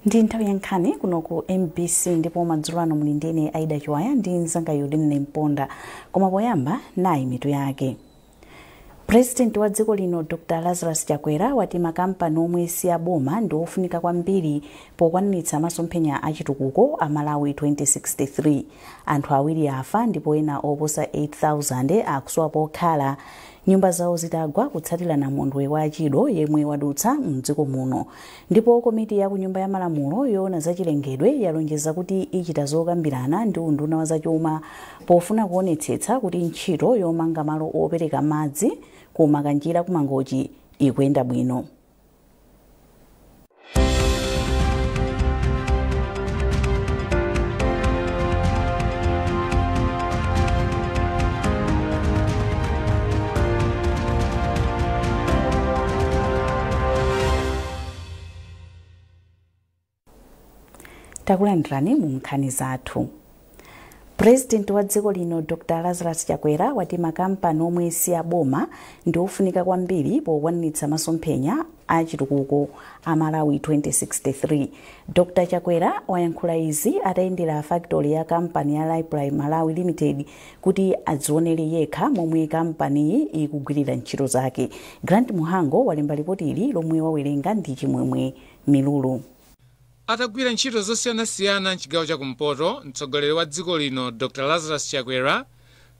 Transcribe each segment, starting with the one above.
Ndi nthawi ya nkhani kuno ku MBC, ndipo madzulo ano muli ndine Aida Chiwaya ndi mzanga Yuline Mponda. Koma poyamba, nayi mitu yake. Purezidenti wa dziko lino Dr Lazarus Chakwera wati makampani omwe si aboma ndi ofunika kwambiri pokwaniritsa masomphenya achitukuko a Malawi 2063. Anthu 2 afa ndipo ena oposa 8000 akusowa pokhala nyumba zawo zitagwa kutsatira namondwe wa Chido yemwe wadutsa mdziko muno. Ndipo komiti ya ku Nyumba ya Malamulo yoona zachilengedwe yalonjeza kuti ichita zokambirana ndi unduna wa zachuma pofuna kuonetsetsa kuti ntchito yomanga malo opereka madzi ku Makanjira ku Mangochi ikuyenda bwino. Takulandirani mu nkhani zathu. Purezidenti wa dziko lino Dr Lazarus Chakwera wati makampani omwe si aboma ndi ofunika kwambiri pokwaniritsa masomphenya achitukuko a Malawi 2063. Dr Chakwera wayankhula izi atayendera factory ya kampani ya Raiply Malawi Limited kuti adzionere yekha momwe kampaniyi ikugwirira ntchito zake. Grant Muhango walemba ripoti ili lomwe wawerenga ndi Chimwemwe Milulu. Atagwira ntchito zosiyanasiyana mchigawo chakumpoto, mtsogoleri wa dziko lino Dr Lazarus Chakwera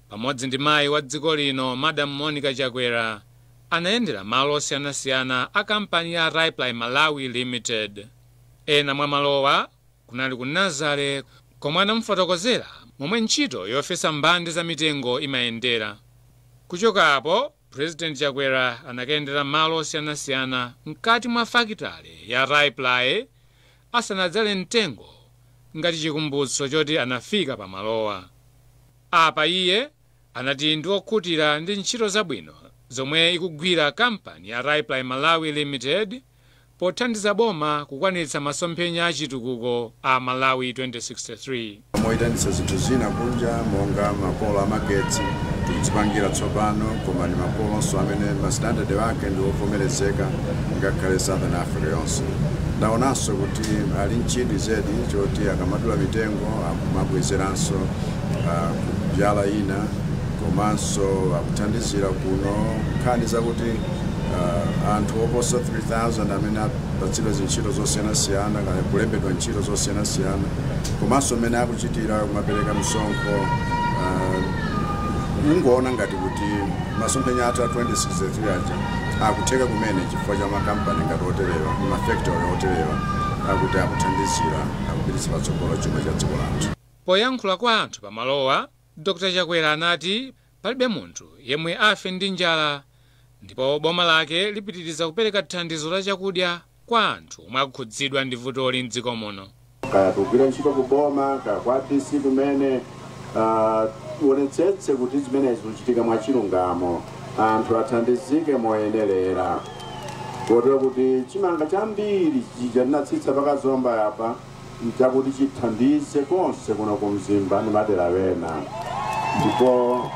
pamodzi ndi mayi wa dziko lino Madam Monica Chakwera anayendera malo osiyanasiyana a kampani ya Raiply Malawi Limited. Ena mwa malowa kunali ku Nazare, komwe anamufotokozera momwe ntchito yofesa mbande za mitengo imayendera. Kuchoka apo, President Chakwera anakayendera malo osiyanasiyana mkati mwa fakitale ya Raiply asanadzale mtengo ngati chikumbutso choti anafika pamalowa. Apa iye anati ndi okhutira ndi ntchito zabwino zomwe ikugwira kampani ya Raiply Malawi Limited pothandiza boma kukwaniritsa masomphenya achitukuko a Malawi 2063. Moyitanitsa zinthu zina kunja monga mapolo amagetsi tikudzipangira tsopano, koma ndi mapolonso amene ma standard wake ndi ovomerezeka ngakhale Southern Africa yonse. Ndaonanso kuti ali nchidwi zedi choti akamadula mitengo akumabwezeranso kubyala ina, komanso akuthandizira kuno nkhani zakuti anthu oposa 3000 amene apatsidwa zintchito zosiyanasiyana kana kulembedwa ntchito zosiyanasiyana, komanso amene akuchitira kumapereka msonkho. Ungoona ngati kuti masomphenya athu a 2063 aja akutheka kumene chifukwa cha makampani ngati oterewa, ma factory oterewa, akuti akuthandizira akupititsa patsogolo chuma cha dziko lathu. Poyankhula kwa anthu pamalowa, Dr Chakwera anati palibe munthu yemwe afe ndi njala, ndipo boma lake lipitiriza kupereka thandizo la chakudya kwa anthu omwe akukhudzidwa ndi vutoli mdziko muno. Kaya tikugwira ntchito ku boma, kaya kwa DC kumene, tionetsetse kuti zimenezi zikuchitika mwachilungamo, anthu athandizike moyenerera, kotero kuti chimanga chambiri chija tinatsitsa pakazomba apa chakuti chithandize konse kuno ku Mzimba ndi madera ena. Ndipo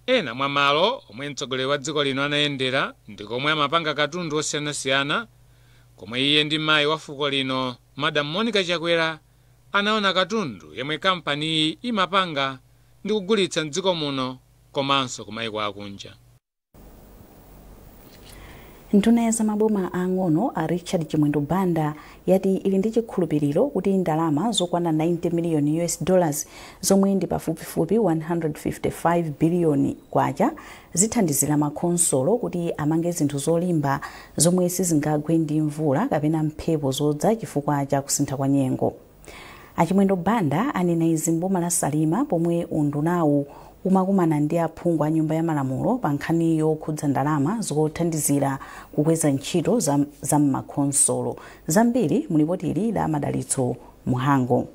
ena mwa malo omwe mtsogoleri wa dziko lino anayendera ndi komwe amapanga katundu osiyanasiyana, komwe iye ndi mayi wa fuko lino Madam Monica Chakwera anaona katundu yemwe kampaniyi imapanga ndi kugulitsa mdziko muno komanso kumayiko akunja. Nduna ya zamaboma ang'ono a Richard Chimwendo Banda yati ili ndi chikhulupiriro kuti ndalama zokwana 90 million US dollars, zomwe ndi pafupifupi 155 billion kwacha, zithandizira makhonsolo kuti amange zinthu zolimba zomwe sizingagwe ndi mvula kapena mphepo zodza chifukwa cha kusintha kwa nyengo. Achimwendo Banda anena izi m'boma la Salima pomwe undunawu umakumana ndi aphungu a Nyumba ya Malamulo pa nkhani yokhudza ndalama zothandizira kukweza ntchito za m'makhonsolo. Zambiri mulipoti ili la Madalitso Muhango.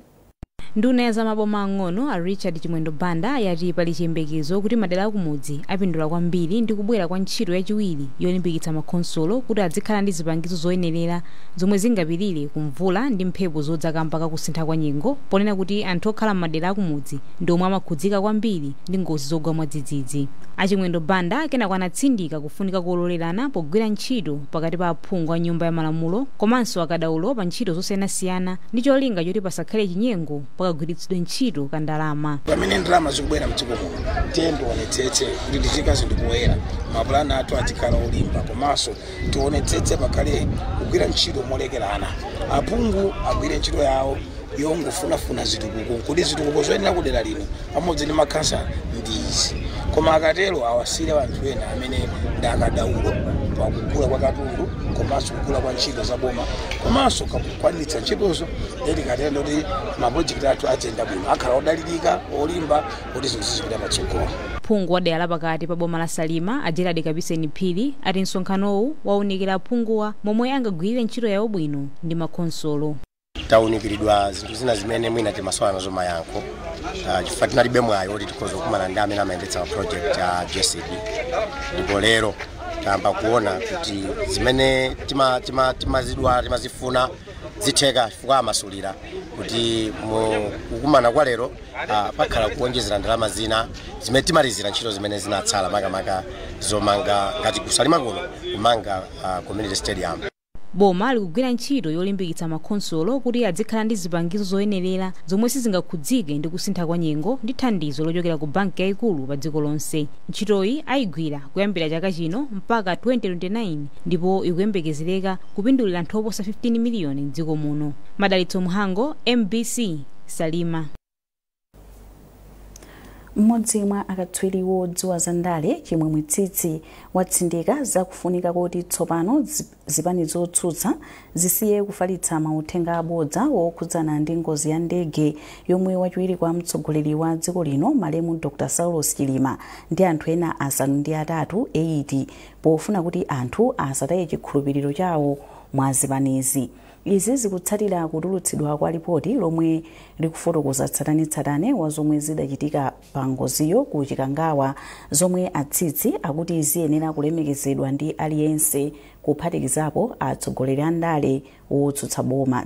Nduna ya zamaboma ang'ono a Richard Chimwendo Banda yati pali chiyembekezo kuti madera akumudzi apindula kwambiri ndi kubwera kwa ntchito yachiwiri yolimbikitsa makhonsolo kuti adzikhala ndi zipangizo zoyenerera zomwe zingapirire kumvula ndi mphepo zodzakamba kakusintha kwa nyengo, ponena kuti anthu okhala m'madera akumudzi ndi omwe amakhudzika kwambiri ndi ngozi zogwa mwadzidzidzi. Achimwendo Banda kenako anatsindika kufunika kololerana pogwira ntchito pakati pa aphungu a nyumba ya malamulo komanso akadaulo pa ntchito zosiyanasiyana ndi cholinga choti pasakhale chinyengo pakagwiritsidwe ntchito ka ndalama. Pamene ndalama zikubwera mdziko muno, tiye tionetsetse kuti tichite zinthu poyera, mapulani athu azikhala olimba, komanso tionetsetse pakhale kugwira ntchito molekerana. Aphungu agwire ntchito yawo yongofunafuna zitukuko, kuti zitukuko zoyenera kudera lino pamodzi ndi makhansala ndi izi, koma akatero awasire anthu ena amene ndi akadaulo pakugula kwa katundu komanso kugula kwa ntchito za boma komanso kukwaniritsa ntchitozo. Tikatero kuti mapulojekiti athu adziyenda bwino, akhala odalirika, olimba, kuti zinthu zizipita patsogolo. Phungu wa dera lapakati pa boma la Salima a Gerald Kabiseni Phiri ati msonkhanowu waunikira aphunguwa momwe angagwirire ntchito yawo bwino ndi makhonsolo. Tawunikiridwa zinthu zina zimene mwina timasowa nazo mayankho, chifukwa tinalibe mwayi woti tikhoza kukumana ndi amene amayendetsa ma project a GCD, ndipo lero tayamba kuona kuti zimene timazidwala timazifuna zitheka, chifukwa amasulira kuti mu kukumana kwa lero pakhala kuonjezera ndalama zina zimene timalizira ntchito zimene zinatsala, makamaka zomanga ngati kusalima kuno kumanga community stadium. Boma likugwira ntchito yolimbikitsa makhonsolo kuti adzikhala ndi zipangizo zoyenerera zomwe sizingakhudzike ndi kusintha kwa nyengo ndi thandizo lochokera ku banki yayikulu pa dziko lonse. Ntchitoyi ayigwira kuyambira chaka chino mpaka 2029 ndipo ikuyembekezereka kupindulira anthu oposa 15 miliyoni mdziko muno. Madalitso Mhango, MBC, Salima. Mmodzi mwa akatswiri wodziwa za ndale, Chimwemwe Tsitsi, watsindika zakufunika kuti tsopano zipani zotsutsa zisiye kufalitsa mauthenga abodza wokhudzana ndi ngozi ya ndege yomwe wachiwiri kwa mtsogoleri wa dziko lino malemu Dr. Saulos Chilima ndi anthu ena 8 80 pofuna kuti anthu asataye chikhulupiriro chawo mwa zipanizi. Izi zikutsatira kutulutsidwa kwa ripoti lomwe likufotokoza tsatanetsatane wa zomwe zidachitika pa ngoziyo ku Chikangawa, zomwe atsitsi akuti ziyenera kulemekezedwa ndi aliyense kuphatikizapo atsogoleri a ndale wotsutsa boma.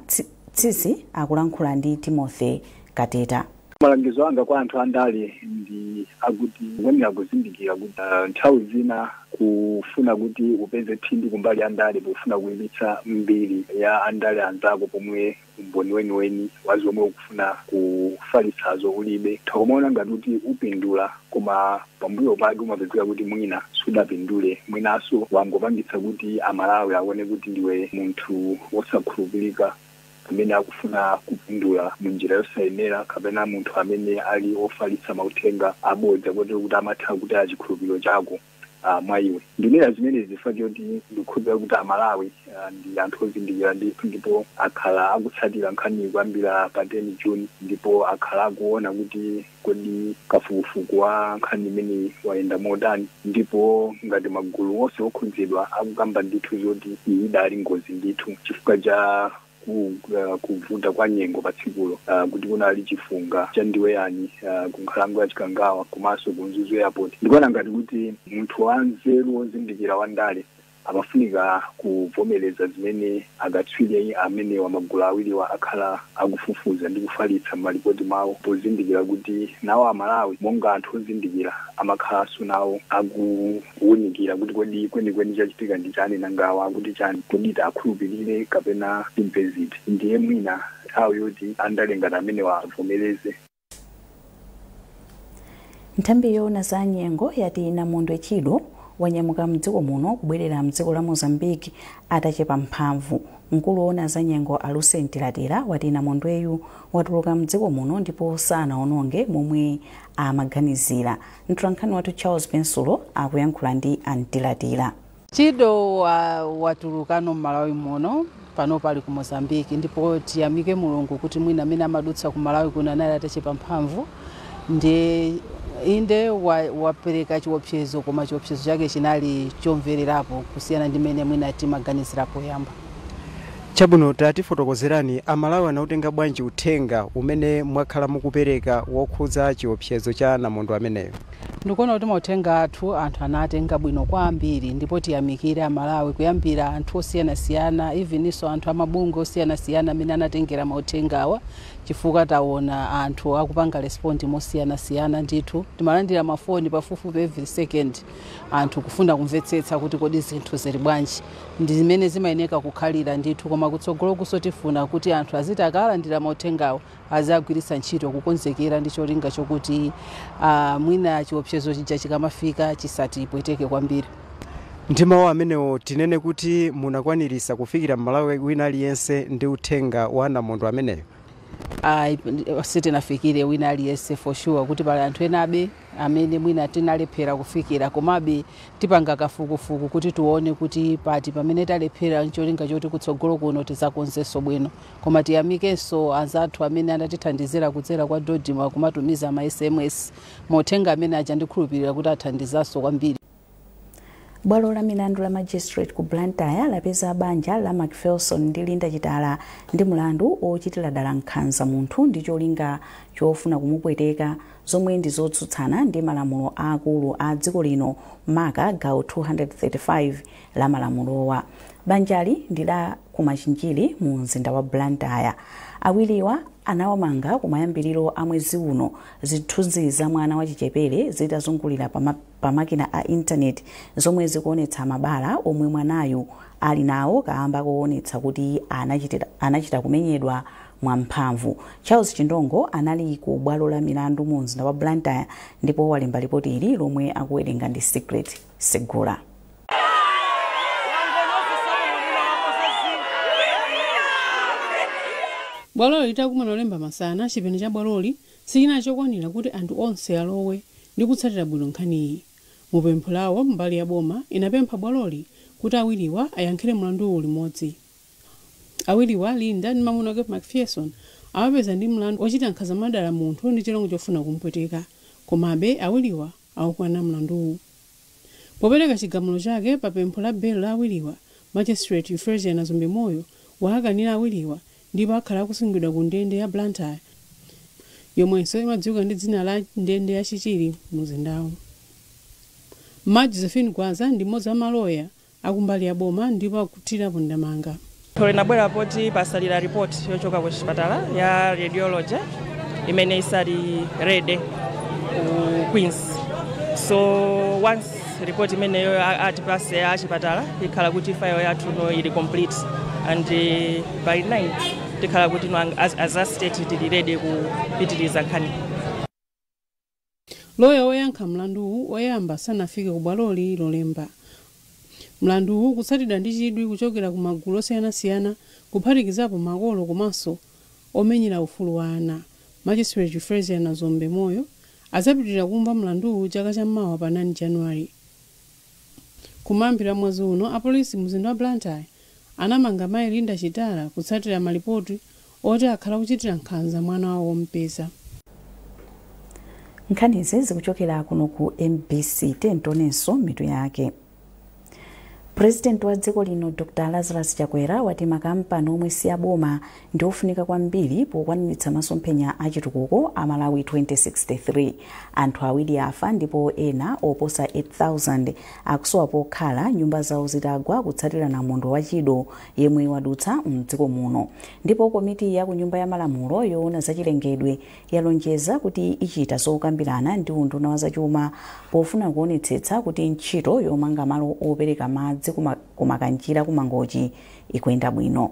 Tsitsi akulankhula ndi Timothy Kateta. Malangizo anga kwa anthu andale ndi akuti kuyenera kuzindikira kuti nthawi zina kufuna kuti upeze phindu kumbali andale pofuna kuyimitsa mbiri ya andale anzako pomwe umboni weniweni wa zomwe ukufuna kufalitsazo ulibe, thokomaona ngati kuti upindula, koma pambuyo pake umapezeka kuti mwina sudapindule, mwinanso wangopangitsa kuti Amalawi aone kuti ndiwe munthu wosakhulupirika amene akufuna kupindula munjira yosayenera, kapena munthu amene ali ofalitsa mauthenga abodza kotero kuti amatha kuti achikhulupiriro chako mwa iwe. Ndinena zimene zifukwa choti ndikukhulupirira kuti Amalawi ndi anthu ozindikira ndithu, ndipo akhala akutsatira nkhani kuyambira pa 10 June, ndipo akhala akuona kuti kodi kafukufuku wa nkhani imene wayenda motani, ndipo ngati magulu onse okhudzidwa akukamba ndithu zoti iyi idali ngozi ndithu chifukwa cha kuvuta kwa nyengo pa tsikulo, kuti kunali chifunga cha ndiweyani ku nkhalango ya Chikangawa komanso ku Mzuzu Airport. Ndikuona ngati kuti munthu wanzeru wozindikira wandale amafunika kuvomereza zimene akatswiri amene wa magulu awiriwa akhala akufufuza ndi kufalitsa m'malipoti mawo, pozindikira kuti nawo Amalawi monga anthu ozindikira amakhalanso nawo akuwunikira kuti kodi kwenikweni chachitika ndi chani, nangawa akuti chani, kodi tiakhulupirire kapena timve ziti. Ndiye mwina nthawi yoti andale ngati amenewa avomereze. Nthambi yoona za nyengo yati namondwe Chido wanyamuka mdziko muno kubwerera mdziko la Mozambique atachepa mphamvu. Mkulu woona za nyengo a Lucent Latera wati namondweyu watuluka mdziko muno ndipo sanaononge momwe amaganizira. Mtolankhani wathu Charles Pensulo akuyankhula ndi Antilatera. Chido watulukano m'Malawi muno, pano pali ku Mozambique, ndipo tiyamike Mulungu kuti mwina amene amadutsa ku Malawi kuno anali atachepa mphamvu, ndi inde wapereka chiopsezo, koma chiopsezo chake chinali chomvererapo kusiyana ndi mmene mwina timaganizira poyamba. Chabwino, tatifotokozerani, Amalawi anautenga bwanji uthenga umene mwakhala mukupereka wokhudza chiopsezo cha namondwe ameneyo? Ndikuona kuti mauthenga athu anthu anatenga bwino kwambiri, ndipo tiyamikire Amalawi, kuyambira anthu osiyanasiyana, eveninso anthu amabungwe osiyanasiyana amene anatengera mauthengawa, chifukwa taona anthu akupanga respond mosiyanasiyana. Ndithu timalandira mafoni pafupifupi every second, anthu kufuna kumvetsetsa kuti kodi zinthu zili bwanji, ndi zimene zimayeneka kukhalira ndithu. Koma kutsogolo kuso tifuna kuti anthu aziti akalandira mauthengawo azagwiritsa ntchito kukonzekera ndi cholinga chokuti mwina chiopsezo chija chikamafika chisatipweteke kwambiri. Ndi mawu amenewo, tinene kuti munakwanirisa kufikira Mmalawi wina aliyense ndi uthenga wa namondwe ameneyo? Ayi, sitinafikire wina aliyense for sure, kuti pali anthu enabe amene mwina tinalephera kufikira. Komabe tipanga kafukufuku kuti tione kuti pati pamene talephera, ncholinga choti kutsogolo kuno tizakonzenso bwino. Koma tiyamikenso anzathu amene anatithandizira kudzera kwa DoDMA kumatumiza ma SMS, mauthenga amene aja ndikhulupirira kuti athandizanso kwambiri. Bwalo la milandu la magistrate ku Blantyre lapeza banja la Macpherson ndi Linda Chitala ndi mulandu ochitira dala nkhanza munthu ndi cholinga chofuna kumupweteka, zomwe ndi zotsutsana ndi malamulo aakulu a dziko lino, maka gawo 235 la malamulowa. Banjali ndi la kumachinjiri mu mzinda wa Blantyre. Awiriwa anawamanga kumayambiriro a mwezi uno, zithunzi za mwana wachichepere zitazungulira pamakina a intaneti, zomwe zikuonetsa mabala omwe mwanayu ali nawo kamba koonetsa kuti anachita kumenyedwa mwamphamvu. Charles Chindongo anali ku bwalo la milandu mu mzinda wa Blantyre ndipo walemba ripoti ili, lomwe akuwerenga ndi Secret Segula. Bwaloli litakumana Lolemba masana, chipinda cha bwaloli sichinali chokwanira kuti anthu onse alowe ndi kutsatira bwino nkhaniyi. Mupempho lawo, mbali ya boma inapempha bwaloli kuti awiriwa ayankhire mlanduwu limodzi. Awiriwa, Linda ndi mwamuna wake Macpherson, amapeza ndi mlandu ochita nkhanza mwadala munthu ndi cholinga chofuna kumupweteka. Komabe awiriwa awukana mlanduwu. Popereka chigamulo chake pa pempho la belo la awiriwa, Magistrate Euphrasia Nazombe Moyo waakanira awiriwa, ndipo akhala akusungidwa ku ndende ya Blantyre, yomwenso imadziwika ndi dzina la ndende ya Chichiri mumzindawu. Ma Josephine Gwaza ndi mmodzi wa maloya akumbali ya boma ndipo akuthirapo ndemanga. Linabwera poti pasalira report yochoka ku chipatala ya radiology imene isali ready ku Queens. So once report imeneyo atipase a chipatala, ikhala kuti file yathu no ili complete, and by 9 tikhala kuti no as a state tili ready kupitiriza nkhani. Loya woyankha mlanduwu woyamba sanafike ku bwaloli Lolemba. Mlanduwu kutsatidwa ndi chidwi kuchokera ku magulu osiyanasiyana, kuphatikizapo makolo komanso omenyera ufulu wa ana. Magistrate Euphrasia Nazombe Moyo adzapitirira kumva mlanduwu chaka chammawa pa 9 January. Kumayambira mwezi uno, apolisi mzinda wa Blantyre anamanga mayi Linda Chitala kutsatira malipoti oti akhala kuchitira nkhanza mwana wawo wompeza. Nkhanizi zikuchokera kuno ku MBC. Tionenso mitu yake. Purezidenti wa dziko lino Dr Lazarus Chakwera wati makampani omwe si aboma ndi ofunika kwambiri pokwaniritsa masomphenya achitukuko a Malawi 2063. Anthu awiri afa ndipo ena oposa 8000 akusowa pokhala, nyumba zawo zitagwa kutsatira namondwe wa Chido yemwe wadutsa mdziko muno. Ndipo komiti ya ku Nyumba ya Malamulo yoona zachilengedwe yalonjeza kuti ichita zokambirana ndi unduna wa zachuma pofuna kuonetsetsa kuti ntchito yomanga malo opereka madzi kumakanjira kumangochi ikuyenda bwino.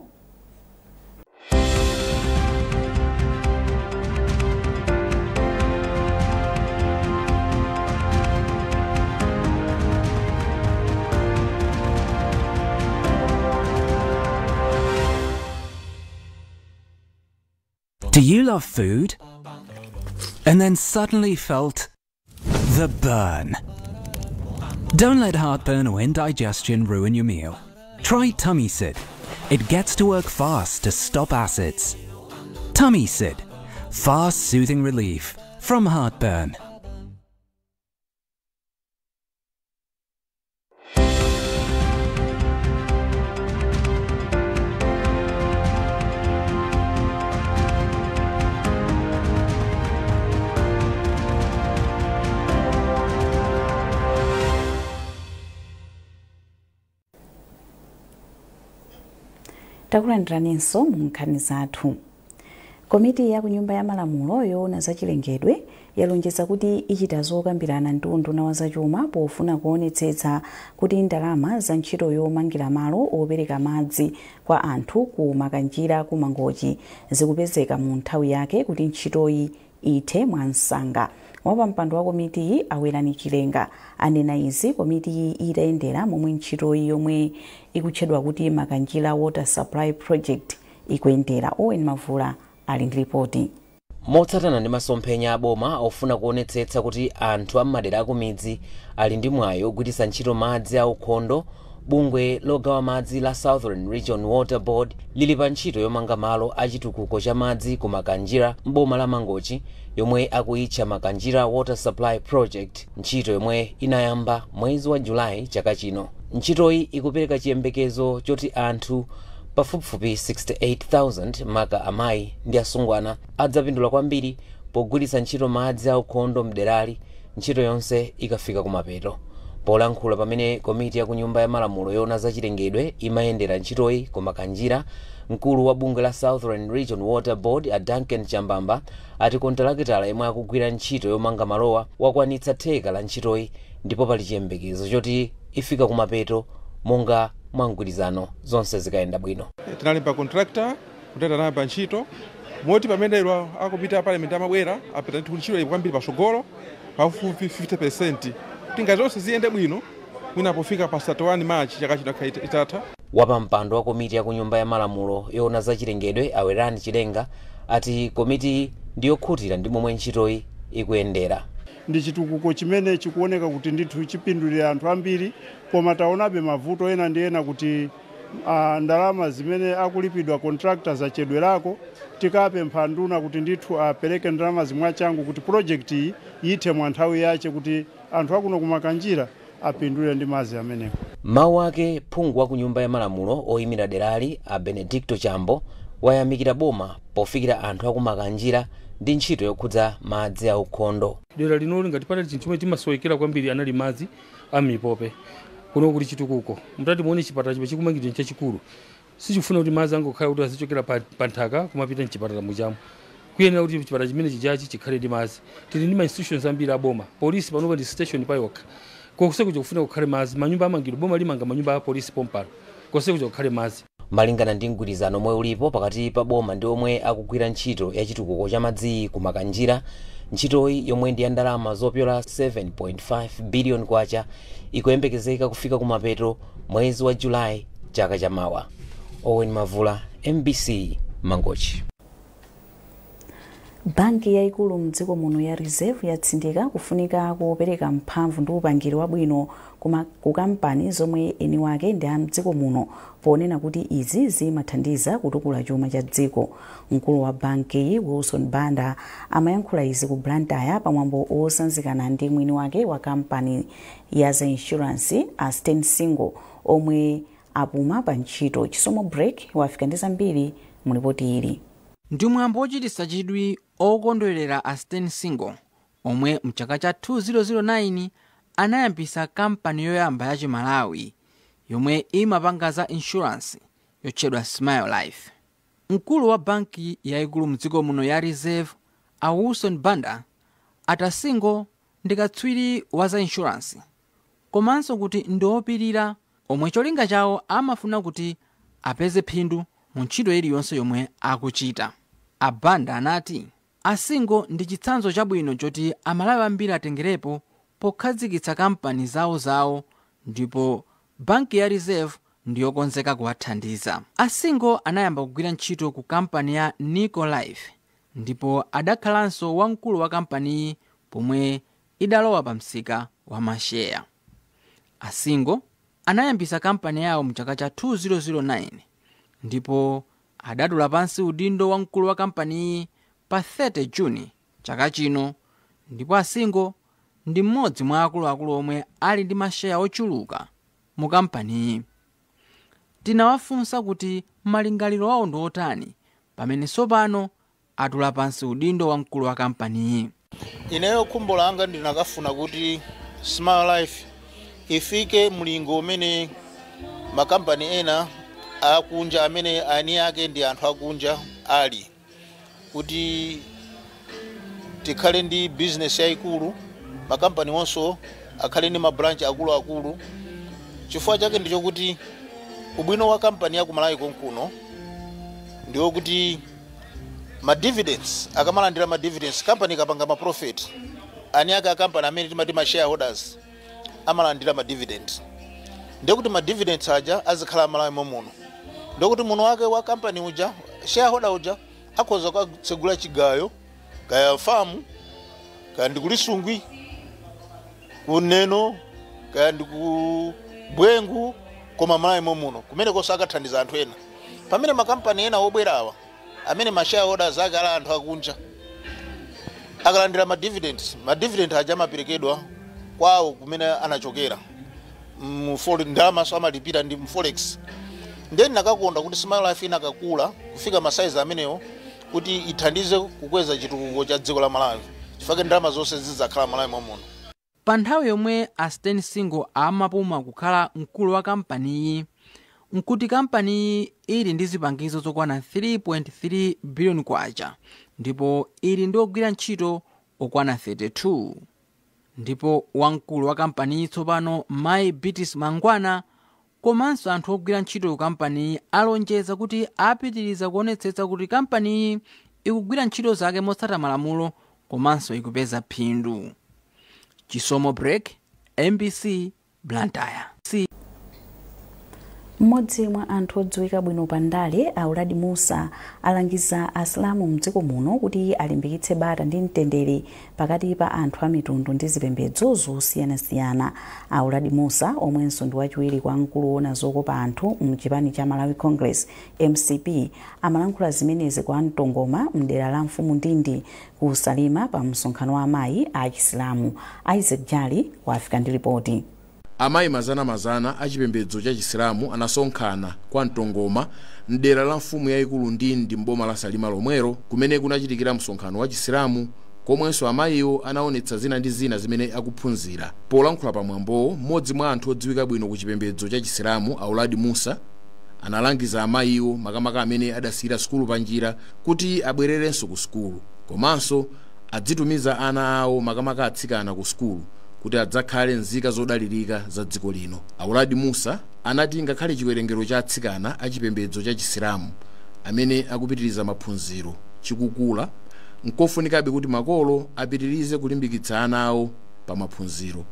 Do you love food? And then suddenly felt the burn? Don't let heartburn or indigestion ruin your meal. Try Tummy Sid. It gets to work fast to stop acids. Tummy Sid. Fast soothing relief from heartburn. Takulandiraninso mu nkhani zathu. Komiti ya kunyumba ya malamulo yoona zachilengedwe yalonjeza kuti ichita zokambirana ndi unduna wa zachuma pofuna kuonetsetsa kuti ndalama za ntchito yomangira malo opereka madzi kwa anthu ku Makanjira ku Mangochi zikupezeka mu nthawi yake kuti ntchitoyi ithe mwansanga. Wapampando wa komitiyi, Awerani Chilenga, anena izi komitiyi itayendera momwe ntchitoyi, yomwe ikutchedwa kuti Makanjira Water Supply Project, ikuyendera. Owen Mavula ali ndi ripoti. Motsatana ndi masomphenya aboma ofuna kuonetsetsa kuti anthu am'madera akumidzi ali ndi mwayi ogwiritsa ntchito madzi aukhondo, bungwe logawa madzi la Southern Region Water Board lili pa ntchito yomanga malo achitukuko cha madzi ku Makanjira m'boma la Mangochi, yomwe akuyitcha Makanjira Water Supply Project, ntchito yomwe inayamba mwezi wa Julayi chaka chino. Ntchitoyi ikupereka chiyembekezo choti anthu pafupifupi 68,000, maka amayi ndi asungwana, adzapindula kwambiri pogwiritsa ntchito madzi aukhondo mderali ntchito yonse ikafika kumapeto. Polankhula pamene komiti ya kunyumba ya malamulo yoona zachilengedwe imayendera ntchitoyi ku Makanjira, mkulu wa bungwe la Southern Region Water Board, a Duncan Chambamba, ati kontalakitala yemwe akugwira ntchito yomanga malowa wakwanitsa theka la ntchitoyi ndipo pali chiyembekezo choti ifika kumapeto monga mwa mgwirizano zonse zikayenda bwino. Tinalemba contractor, contractor anayamba ntchito, moti pamene ilo akupita parliament amabwera apita ndithu ntchito ili kwambiri pasogolo pafupi 50%, kuti ngati zonse ziyende bwino, mwina pofika pa 31 March chaka chino itatha. Wapampando wa komiti ya kunyumba ya malamulo yoona zachilengedwe, Awerani Chilenga, ati komiti ndiyokhutira ndi momwe ntchitoyi ikuyendera. Ndi chitukuko chimene chikuoneka kuti ndithu chipindulira anthu ambiri, koma taonabe mavuto ena ndi ena kuti ndalama zimene akulipidwa contractors achedwerako. Tikapempha nduna kuti ndithu apereke ndalama zimwachangu kuti project iyi ithe mwa nthawi yache, kuti anthu akuno kumakanjira apindule ndi madzi amenewo. Mawu ake, phungu wa kunyumba ya malamulo oyimira derali, a Benedicto Chambo, wayamikira boma pofikira anthu akumakanjira ndi ntchito yokhudza madzi aukhondo. Dera linoli ngati panali chinthu chimene timasowekera kwambiri anali madzi amipope. Kuno kuli chitukuko, mutati muone chipatala chimene chikumangidwa nchachikulu, sichifuna kuti madzi angokhala kuti azichokera pa nthaka kumapita mchipatala muchamo. Kuyenera kuti chipatala chimene chijachi chikhale ndi madzi. Tili ndi ma institutions ambiri aboma, polisi panopa ndi station payokha, konse kuja kufuna kukhale madzi. Manyumba amangidwa, boma limanga manyumba a polisi pompano, konse kuja kukhale madzi. Malingana ndi mgwirizano omwe ulipo pakati pa boma ndi omwe akugwira ntchito ya chitukuko cha madziyi ku Makanjira, ntchitoyi, yomwe ndi ya ndalama zopyola 7.5 billion kwacha, ikuyembekezeka kufika kumapeto mwezi wa Julayi chaka chamawa. Owen Mavula, MBC, Mangochi. Banki yayikulu mdziko muno ya Reserve yatsindika kufunika kupereka mphamvu ndi upangiri wabwino ku kampani zomwe eni wake ndi a mdziko muno, ponena kuti izi zimathandiza kutukula chuma cha dziko. Mkulu wa bankiyi, Wilson Banda, amayankhula izi ku Blantyre pamwambo osanzikana ndi mwini wake wa kampani ya za insurance, a Stan Singo, omwe apuma pa ntchito. Chisomo Break wafika ndi zambiri mu ripoti ili. Ndi mwambo wochititsa chidwi okondwerera a Stan Singo, omwe mchaka cha 2009 anayambisa kampani yoyamba ya Chimalawi yomwe imapanga za insurance yotchedwa Smile Life. Mkulu wa banki yayikulu mdziko muno ya Reserve, a Wilson Banda, ati Singo ndi katswiri wa za insurance komanso kuti ndi opirira, omwe cholinga chawo amafuna kuti apeze phindu mu ntchito iliyonse yomwe akuchita. A Banda anati Asingo ndi chitsanzo chabwino choti Amalawi ambiri atengerepo pokhazikitsa kampani zawozawo, ndipo banki ya Reserve ndiyokonzeka kuwathandiza. Asingo anayamba kugwira ntchito ku kampani ya Nico Life ndipo adakhalanso wamkulu wa kampaniyi pomwe idalowa pa msika wa masheya. Asingo anayambisa kampani yawo mchaka cha 2009 ndipo adatula pansi udindo wa mkulu wa kampaniyi pa 30 Juni chaka chino, ndipo Asingo ndi mmodzi mwa akuluakulu omwe ali ndi masheya ochuluka mu kampaniyi. Tinawafunsa kuti malingaliro awo ndi otani pamene tsopano atula pansi udindo wa mkulu wa kampaniyi. Ineyo khumbo langa ndinakafuna kuti Smile Life ifike mlingo umene makampani ena akunja amene ani ake ndi anthu akunja ali kuti tikhale ndi business yayikulu, makampani onso akhale ndi mabranch akuluakulu. Chifukwa chake ndichokuti ubwino wa kampani ya ku Malawi konkuno ndiwo kuti ma dividends, akamalandira ma dividends, kampani ikapanga ma profit, ani ake a kampani amene timati ma shareholders amalandira ma dividends. Ndiye kuti ma dividends aja azikhala Malawi momuno. Ndiye kuti muno wake wa kampani uja, shareholder uja, akhoza kutsegula chigayo, kaya famu, kaya ndikulisungwi kuneno, kaya ndiku Bwengu, koma Malawi momuno kumene konse akathandiza anthu ena. Pamene makampani ena obwerawa amene ma shareholders ake ala anthu akunja akalandira ma dividends, ma dividend aja amaperekedwa kwawo kumene anachokera ndalamaso amalipira ndi forex. Then nakakonda kuti Smile Life inakakula kufika ma size amenewo kuti ithandize kukweza chitukuko cha dziko la Malawi, chifukwa ndalama zonse zidzakhala Malawi momuno. Pa nthawi yomwe a Stan Singo amapuma kukhala mkulu wa kampaniyi, nkuti kampaniyi ili ndi zipangizo zokwana 3.3 billion kwacha ndipo ili ndi ogwira ntchito okwana 32. Ndipo wamkulu wa kampaniyi tsopano Mai Beatrice Mangwana komanso anthu ogwira ntchito ku kampaniyi alonjeza kuti apitiriza kuonetsetsa kuti kampaniyi ikugwira ntchito zake motsata malamulo komanso ikupeza phindu. Chisomo Break, MBC, Blantyre. Mmodzi mwa anthu odziwika bwino pa ndale, Auladi Musa, alangiza Asilamu mdziko muno kuti alimbikitse bata ndi mtendere pakati pa anthu a mitundu ndi zipembedzo zosiyanasiyana. Auladi Musa, omwenso ndi wachiwiri kwa mkulu woona zokopa anthu mchipani cha Malawi Congress MCP, amalankhula zimenezi kwa Mtongoma mdera la Mfumu Ndindi ku Salima pa msonkhano wa amayi a Chisilamu. Isaac Jali wafika ndi ripoti. Amayi mazanamazana a chipembedzo cha Chisilamu anasonkhana kwa Mtongoma mdera la mfumu yayikulu Ndindi mboma la Salima lomwero, kumene kunachitikira msonkhano wa Chisilamu, komwenso amayiwo anaonetsa zina ndi zina zimene akuphunzira. Polankhula pamwambowo, mmodzi mwa anthu odziwika bwino ku chipembedzo cha Chisilamu, Auladi Musa, analangiza amayiwo, makamaka amene adasiyira sukulu panjira, kuti abwererenso ku sukulu, komanso adzitumiza ana awo, makamaka atsikana, ku sukulu kuti adzakhale nzika zodalirika za dziko lino. Auladi Musa anati ngakhale chiwerengero cha atsikana achipembedzo cha Chisilamu amene akupitiriza maphunziro chikukula, nkofunikabe kuti makolo apitirize kulimbikitsa ana awo pa maphunziro.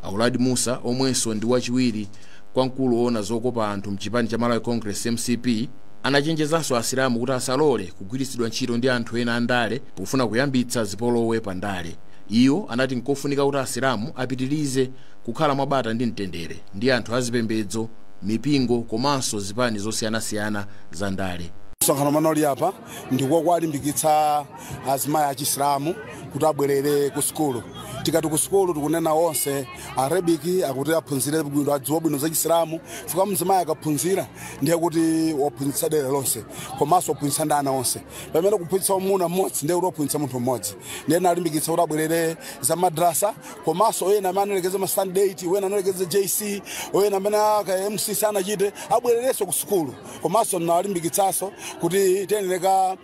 Auladi Musa, omwenso ndi wachiwiri kwa mkulu woona zokopa anthu mchipani cha Malawi Congress MCP, anachenjezanso Asilamu kuti asalole kugwiritsidwa ntchito ndi anthu ena andale pofuna kuyambitsa zipolowe pa ndale. Iwo anati nkofunika kuti Asilamu apitirize kukhala mwabata ndi mtendere ndi anthu azipembedzo, mipingo komanso zipani zosiyanasiyana za ndale. Msonkhano umene uli apa ndikuwa kuwalimbikitsa azimayi achisilamu kuti abwerere ku sukulu. Tikati ku sukulu tikunena onse Arabic, akuti aphunzire bwino, adziwe bwino za Chisilamu, chifukwa mzimayi akaphunzira ndiye kuti waphunzitsa dera lonse komanso waphunzitsa ndi ana onse. Pamene kuphunzitsa mwamuna mmodzi ndiye kuti waphunzitsa munthu mmodzi. Ndiye nalimbikitsa kuti abwerere za madrasa, komanso ena amene analekeza ma standard 8, wena analekeza JC, wena amene aka MCC anachite, abwererenso ku sukulu. Komanso nalimbikitsanso kuti tiyenera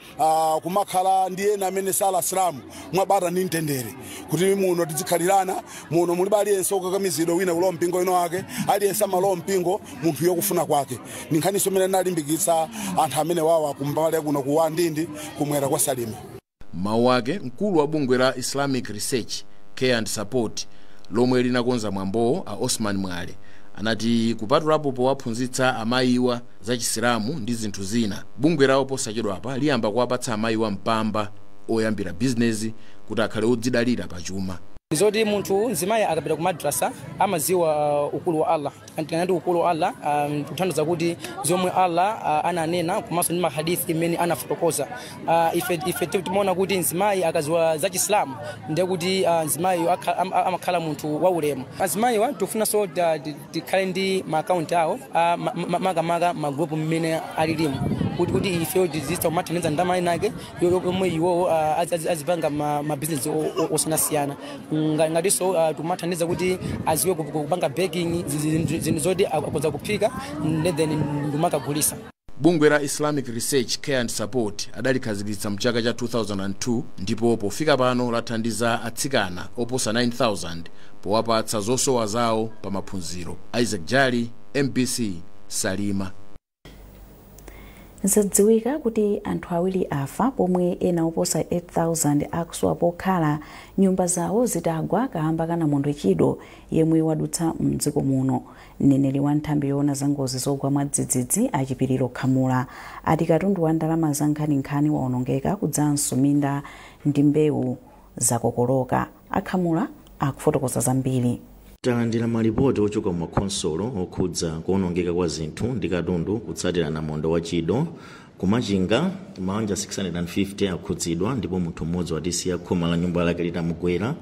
kumakhala ndi ena amene sala Asilamu mwabata ndi mtendere, kuti muno tizikhalirana, muno mulibe aliyense okakamizidwa wina kulowa mpingo ino wake, aliyense amalowa mpingo munthu yokufuna kwake. Ndi nkhaniso imene nalimbikitsa anthu amene wawa kumbali kuno ku Wandindi kumwera kwa Salima. Mawu ake, mkulu wa bungwe la Islamic Research Care and Support lomwe linakonza mwambowo, a Osman Mwale, anati kupatulapo powaphunzitsa amayiwa za Chisilamu ndi zinthu zina, bungwe lawo posachedwapa liyamba kuwapatsa amayiwa mpamba oyambira bizinezi kuti akhale odzidalira pachuma. Zoti munthu mzimayi akapita ku madrasa amaziwa ukulu wa Allah. Tikanati ukulu wa Allah, kuthandiza kuti zomwe Allah ananena komanso ndi mahadithi imene anafotokoza. Ife timaona kuti mzimayi akaziwa za Chisilamu ndiye kuti mzimayi amakhala munthu waulemu. Azimayiwa tikufunanso tikhale ndi maakaunti awo, makamaka magrupu mmene alilimu. kuti ifeyo tizitha kumathandiza ndalama inake yomwe iwowo azipanga mabizinesi osiyanasiyana. Ngatinso tikumathandiza kuti aziwe kupanga baking, zinthu zoti akhoza kuphika then ndikumakagulisa. Bungwe la Islamic Research Care and Support adalikhazikitsa mchaka cha 2002 ndipo pofika pano lathandiza atsikana oposa 9000 powapatsa zosowa zawo pa maphunziro. Isaac Jali, MBC, Salima. Zadziwika kuti anthu awiri afa pomwe ena oposa 8000 akusowa pokhala nyumba zawo zitagwa kamba ka namondwe Chido yemwe wadutsa mdziko muno. Mneneri wa nthambi yoona za ngozi zogwa mwadzidzidzi, Achipiriro Khamula, ati katundu wa ndalama za nkhaninkhani waonongeka kudzanso minda ndi mbewu zakokoloka. Akhamula akufotokoza zambiri. Talandira malipoti ochoka mu makhonsolo okhudza kuonongeka kwa zinthu ndi katundu kutsatira namondwe wa Chido. Kumachinga, mabanja 650 akhudzidwa ndipo munthu mmodzi watisiya khoma la nyumba lake litamugwera.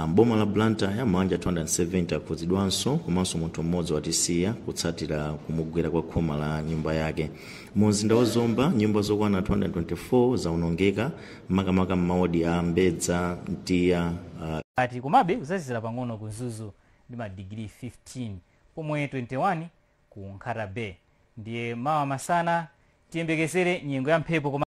Mboma la Blantyre, mabanja 270 akhudzidwanso komanso munthu mmodzi watisiya kutsatira kumugwera kwa khoma la nyumba yake. Mu mzinda wa Zomba, nyumba zokwana 224 zaonongeka, makamaka m'mawodi a Mbedza, Mtiya. Ati komabe kuzazizira pang'ono ku Mzuzu ndi madigiri 15 pomwe 21 ku Nkhata Bay. Ndiye mawa masana tiyembekezere nyengo ya mphepo koma